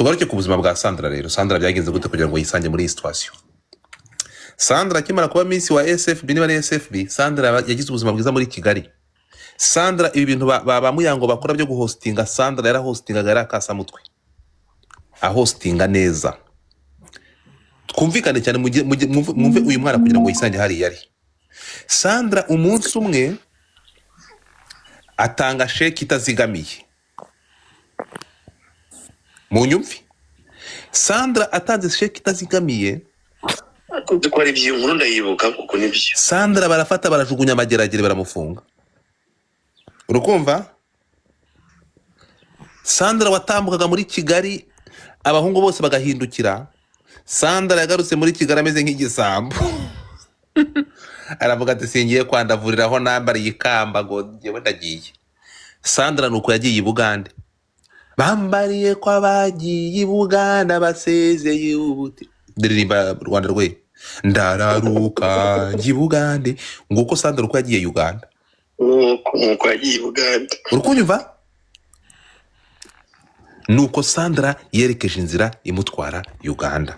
Tugaruke ku buzima bwa Sandra rero. Sandra byagenze gute kugira ngo yisange muri iyi situation? Sandra akimara kuba Miss wa SFB, niba ari SFB, Sandra yagize ubuzima bwiza muri Kigali. Sandra, ibi bintu ba Muyango bakora byo guhostinga, Sandra yarahostingaga, yari akasamutwe, ahostinga neza. Twumvikane cyane, mwumve uyu mwana kugira ngo yisange hariya ari. Sandra umunsi umwe atanga sheki itazigamiye. Mu nyumvi, Sandra atanze sheki itazigamiye. Uzi ko ari ibyo, inkuru ndayibuka kuko nibyo. Sandra barafata barajugunya amageragere, baramufunga. Urukumva, Sandra watambukaga muri Kigali abahungu bose bagahindukira, Sandra yagarutse muri Kigali ameze nk'igisambo. Aravuga ati: "Singiye kwandavuriraho nambariye ikamba ngo njyewe ndagiye." Sandra nuko yagiye i Bugande, bambariye ko abagiye i Buganda basezeye ubuti, ndirimba Rwanda rwe ndararuka njya i Bugande. Nguko Sandra uko yagiye Uganda. Nuko yagiye i Buganda. Uri kunyumva? Nuko Sandra yerekeje inzira imutwara Uganda.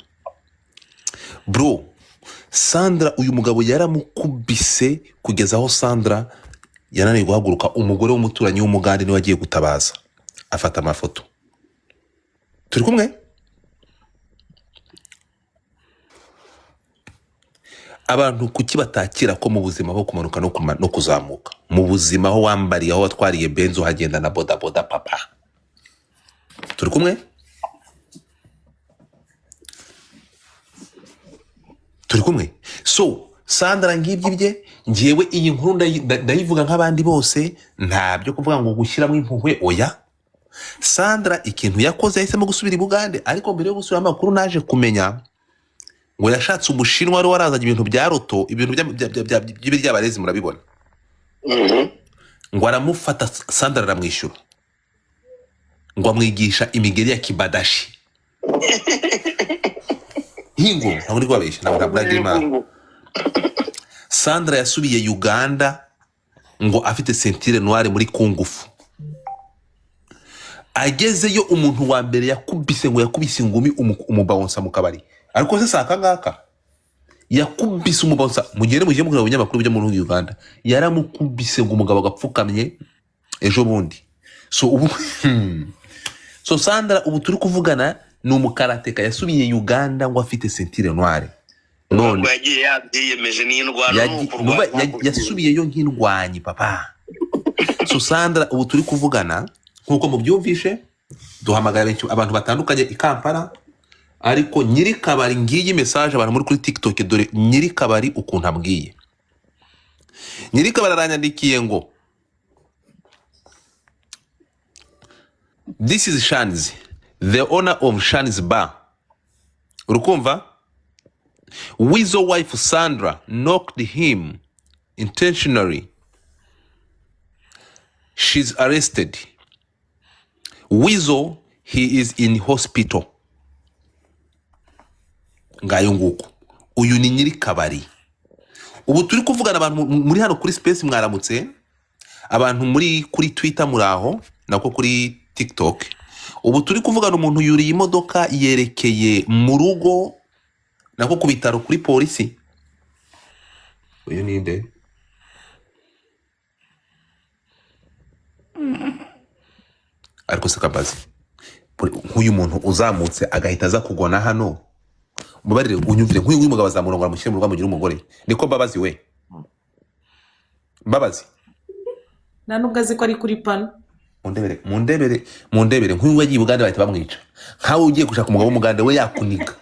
Bro, Sandra uyu mugabo yaramukubise kugeza aho Sandra yananiwe guhaguruka. Umugore w'umuturanyi w'umugande niwe agiye gutabaza, afata amafoto. Turi kumwe? Abantu kuki batakira ko mu buzima bwo kumanuka no kuzamuka, mu buzima aho wambariye, aho watwariye benzo uhagenda na bodaboda? Papa, turi kumwe? Turi kumwe? So Sandra ngibyo ibye. Ngewe iyi nkuru ndayivuga nk'abandi bose, nta byo kuvuga ngo gushyiramo impuhwe, oya. Sandra ikintu yakoze, yahisemo gusubira i Bugande. Ariko mbere yo gusubira, amakuru naje kumenya ngo yashatse umushinwa wari warazanye ibintu bya roto, ibintu by'ibiryabarezi, murabibona. Ngo aramufata, Sandra aramwishyura, ngo amwigisha imigeri ya kibadashi. Hingo ntabwo ndi kubabeshya, ntabwo ntabwo Imana. Sandra yasubiye Uganda ngo afite ceinture noire muri kungufu. Agezeyo, umuntu wa mbere yakubise, ngo yakubise ingumi umubawunsa mu kabari. Ariko se si aka ngaka yakubise umubawunsa? Mugende mujye mureba ibinyamakuru byo muri Uganda. Yaramukubise ngo umugabo agapfukamye ejo bundi. So ubu, so Sandra ubu turi kuvugana ni umukarateka, yasubiye Uganda ngo afite ceinture noire. None Ntabwo yagiye yabyiyemeje, ni indwara ni Numva ukurwana. Yasubiyeyo nk'indwanyi, papa. So Sandra ubu turi kuvugana, nk'uko mubyumvishe, duhamagara benshi, abantu batandukanye i Kampala. Ariko nyiri kabari, ngiyi message, abantu muri kuri TikTok, dore nyiri kabari ukuntu ambwiye. Nyiri kabari aranyandikiye ngo: "This is Shans, the owner of Shans Bar." Urukumva, "Weasel wife Sandra knocked him intentionally. She's arrested. Weasel, he is in hospital." Ngayo nguko, uyu ni nyiri kabari ubu turi kuvugana. Abantu muri hano kuri space mwaramutse, abantu muri kuri Twitter muri aho, nako kuri TikTok. Ubu turi kuvugana, umuntu yuriye imodoka yerekeye mu rugo, nako ku bitaro, kuri polisi. Uyu ni nde? Ariko se kabazi, nk'uyu muntu uzamutse agahita aza kugona hano, mubarire unyumvire, nk'uyu nguyu mugabo azamurongora, amushyire mu rugo, amugire umugore? Niko Mbabazi we, Mbabazi. Nta nubwo azi ko ari kuri pano. Mundebere, mundebere, mundebere. Nk'uyu wagiye i Bugande bahita bamwica. Nkawe ugiye gushaka umugabo w'umugande, we yakuniga.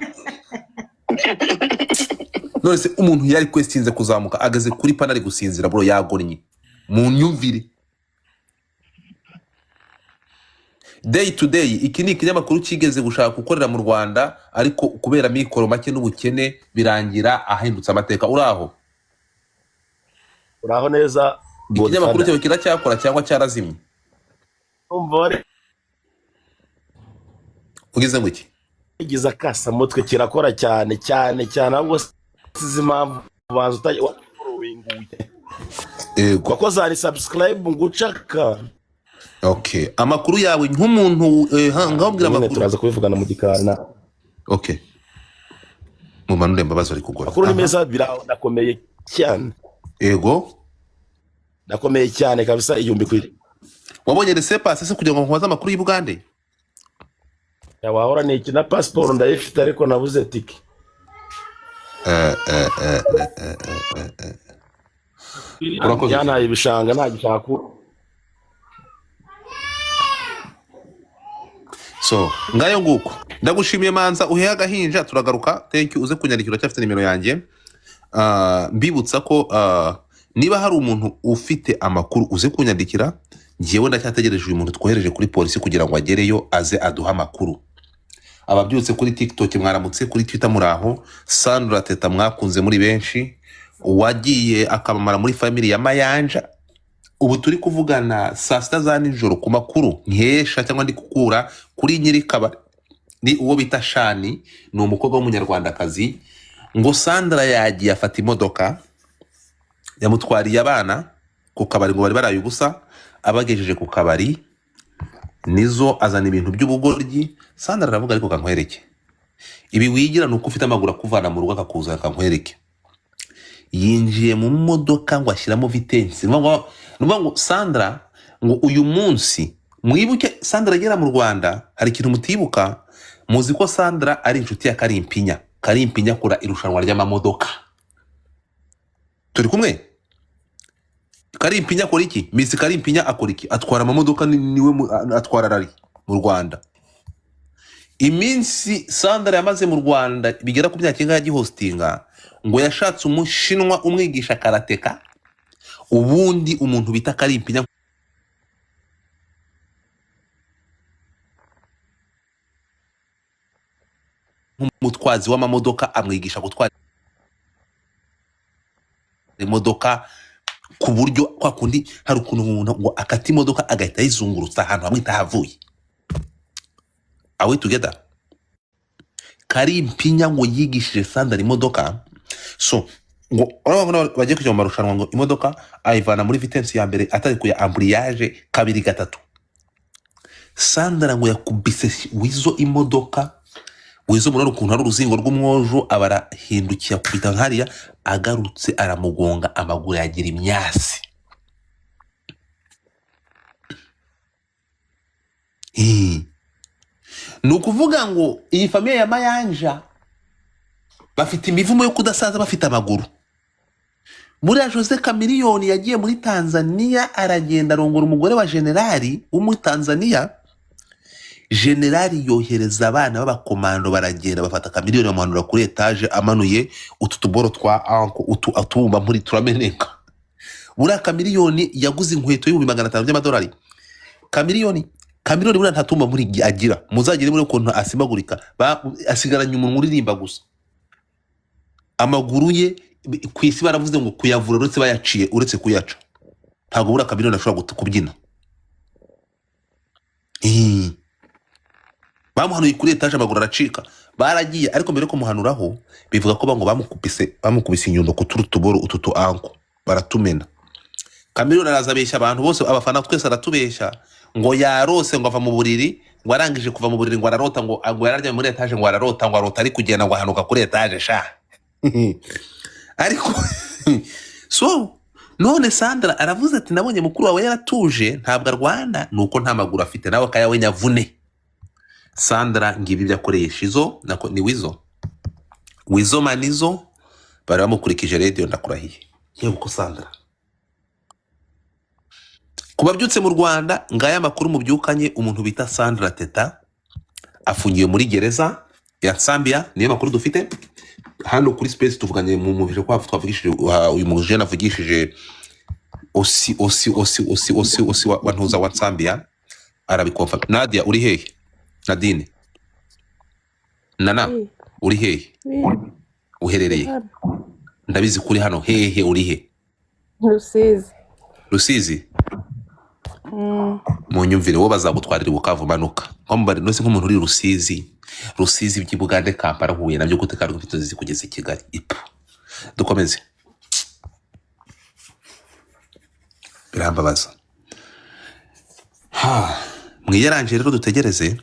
None se umuntu yari kwestinze kuzamuka, ageze kuri pano ari gusinzira, bro, yagonnye. Mu nyumvire, Day to Day, iki ni ikinyamakuru kigeze gushaka gukorera mu Rwanda, ariko kubera amikoro make n'ubukene birangira ahindutse amateka. Uri aho? Uraho neza. Ikinyamakuru Godfather. cyawe kiracyakora cyangwa cyarazimye? Umva, wari Ugize ngo iki? Wagize akasamutwe, kirakora cyane cyane cyane, ahubwo sizi impamvu ubanza utajya wafollowinguye. Yego. Wakoze hari subscribe ngucaka. Okay, amakuru yawe nk'umuntu ngaho mbwira Nyine amakuru. turaza kubivugana mu gikari na Okay, mumanure Mbabazi ari kugora. Amakuru ni meza, birakomeye cyane. Yego. Ndakomeye cyane kabisa, 1000 ku Wabonye laissez-passer se kugira ngo nkubaze amakuru y'i Bugande? Wahora ni iki na pasiporo ndayifite, ariko nabuze tike. Urakoze. Yantaye ibishanga, nta gishaka. So ngayo nguko, ndagushimiye. Manza uhehe agahinja, turagaruka. Thank you. Uze kunyandikira, uracyafite nimero yanjye. Mbibutsa ko niba hari umuntu ufite amakuru uze kunyandikira. Ngewe ndacyategereje uyu muntu twohereje kuri polisi kugira ngo agereyo aze aduhe amakuru. Ababyutse kuri TikTok mwaramutse, kuri Twitter muraho. Sandra Teta mwakunze muri benshi, uwagiye akamamara muri family ya Mayanja. Ubu turi kuvugana saa 6 za nijoro, ku makuru nkesha cyangwa ndi gukura kuri nyiri kabari, ni uwo bita Shani, ni umukobwa w'umunyarwandakazi, ngo Sandra yagiye afata imodoka yamutwariye abana ku kabari, ngo bari baraye ubusa. Abagejeje ku kabari nizo azana ibintu by'ubugoryi. Sandra aravuga, ariko kankwereke, ibi wigira ni uko ufite amaguru akuvana mu rugo akakuzana, kankwereke. Yinjiye mu modoka ngo ashyiramo vitesse. Ni ukuvuga ngo Sandra ngo uyu munsi, mwibuke Sandra agera mu Rwanda, hari ikintu mutibuka. Muzi ko Sandra ari inshuti ya Karimpinya. Karimpinya akora irushanwa ry'amamodoka, turi kumwe? Karimpinya akora iki? Miss Karimpinya akora iki? Atwara amamodoka, niwe atwara rally mu Rwanda. Iminsi Sandra yamaze mu Rwanda bigera ku myaka ingahe agihostinga, ngo yashatse umushinwa umwigisha karateka, ubundi umuntu bita Karimpinya nk'umutwazi w'amamodoka amwigisha gutwara imodoka ku buryo kwa kundi hari ukuntu umuntu ngo akata imodoka agahita ayizungurutsa ahantu hamwe itahavuye. Are we together? Karimpinya ngo yigishije Sandra imodoka. So ngo urabona bagiye kujya mu marushanwa, ngo imodoka ayivana muri vitesse ya mbere atari kuya embrayage kabiri gatatu. Sandra ngo yakubise Wizo imodoka. Wizo murabona ukuntu ari uruzingo rw'umwojo, aba arahindukiye akubita nkariya, agarutse aramugonga, amaguru yagira imyasi. Ni ukuvuga ngo iyi famille ya Mayanja bafite imivumo yo kudasaza, bafite amaguru. Buriya Jose Chameleone yagiye muri Tanzania, aragenda arongora umugore wa generali wo muri Tanzania. Generali yohereza abana b'abakomando, baragenda bafata Chameleone bamuhanura kuri etaje, amanuye utu tuboro twa anko, utu atubumba muri turameneka. Buriya Chameleone yaguze inkweto y'ibihumbi 500 by'amadolari. Chameleone buriya nta tumba muri agira, muzagere muri ukuntu asimbagurika, asigaranye umunwa uririmba gusa. Amaguru ye ku isi baravuze ngo kuyavura uretse bayaciye, uretse kuyaca, ntabwo buriya Chameleone ashobora kubyina. Bamuhanuye kuri etaje amaguru aracika, baragiye. Ariko mbere yo kumuhanuraho bivuga ko ngo bamukubise inyundo ku turu tuboro, utu tu anko baratumena. Chameleone araza abeshya abantu bose, abafana twese aratubeshya ngo yarose, ngo ava mu buriri, ngo arangije kuva mu buriri ngo ararota, ngo yararyamye muri etaje, ngo ararota, ngo arota ari kugenda, ngo ahanuka kuri etaje sha. Ariko so none Sandra aravuze ati nabonye mukuru wawe yaratuje, ntabwo arwana, nuko nta maguru afite, nawe akayawe nyavune. Sandra ngibi ibyo akoreye Shizo, nako ni Wizo, Wizo Manizo bari bamukurikije radio, ndakurahiye. Yewe uko Sandra kubabyutse mu Rwanda, ngaya makuru mubyukanye, umuntu bita Sandra Teta afungiwe muri gereza ya Zambia, niyo makuru dufite hano kuri space. Tuvuganye mu mubije ko twavugishije uyu mujene avugishije osi osi osi osi osi osi wa ntuza wa Zambia arabikonfa. Nadia uri hehe? Nadine Nana uri hehe? Uherereye? Ndabizi kuri hano. Hehe uri he? Rusizi. Rusizi. Munyumvire, wowe bazagutwarira i Bukavu, manuka nko mubari nose nk'umuntu uri Rusizi. Rusizi by'i Bugande, Kampala, Huye nabyo gute kandi ufite inzozi kugeza i Kigali? Ipu dukomeze, birambabaza. Ha, mwiyaranje rero dutegereze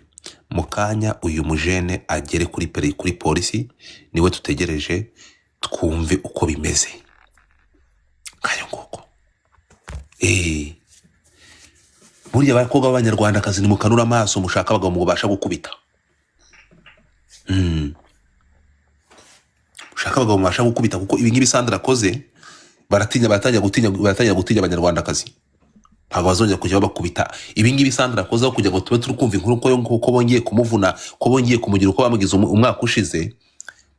mu kanya uyu mujene agere kuri kuri polisi, niwe tutegereje twumve uko bimeze. Kayo nguko. Burya abakobwa b'abanyarwandakazi nimukanura amaso mushaka abagabo mubasha gukubita. Mushaka abagabo mubasha gukubita kuko ibi ngibi Sandra akoze baratinya, baratangira gutinya, baratangira gutinya abanyarwandakazi. Ntabwo bazongera kujya babakubita. Ibi ngibi Sandra akoze aho kugira ngo tube turi kumva inkuru ko bongeye kumuvuna, ko bongeye kumugira uko bamugize umwaka ushize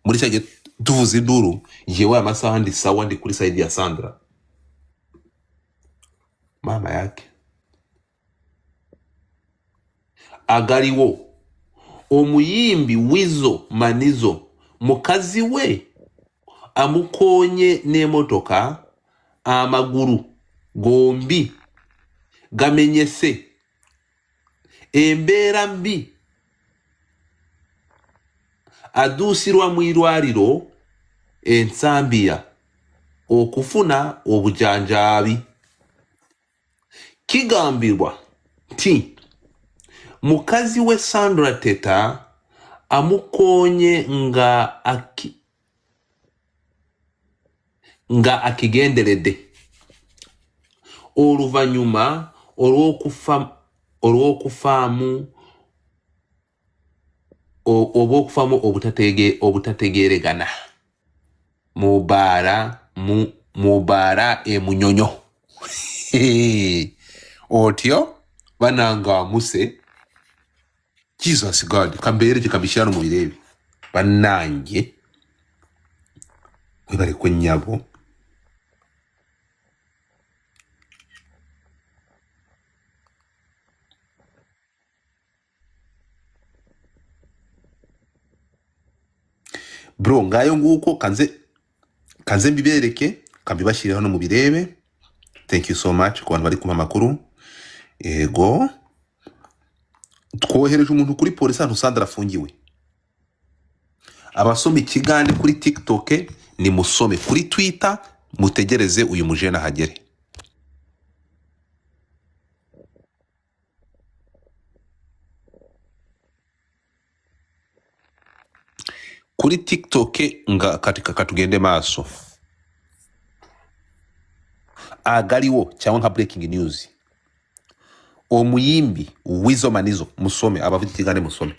muri cya gihe tuvuze induru, ngewe aya masaha ndi sawa, ndi kuri side ya Sandra. Mama yake agariwo omuyimbi Wizo Manizo mukazi we amukonye n'emotoka amaguru gombi gamenyese embeera mbi aduusirwa mu irwariro ensambia okufuna obujanjabi. Kigambibwa nti mukazi we Sandra Teta amukonye nga akigenderedde oluvannyuma olw'okufaamu oba okufamu obutategeregana mu baara mu baara e Munyonyo. Otyo bananga amuse Jesus God kambeere kikambishyira no mu birebe bannange webale nnyabo. Bro ngayo nguko kanze mbibereke kambibashyire hano mu birebe. Thank you so much ku bantu bari kumpa amakuru. Ego twohereje umuntu kuri polisi ahantu Sandra afungiwe. Abasoma ikigande kuri TikTok ni musome, kuri Twitter mutegereze uyu mujene ahagere. Kuri TikTok nga katika katugende maso agariwo cyangwa nka breaking news omuyimbi Wizo Manizo musome, abavuga ikigande musome.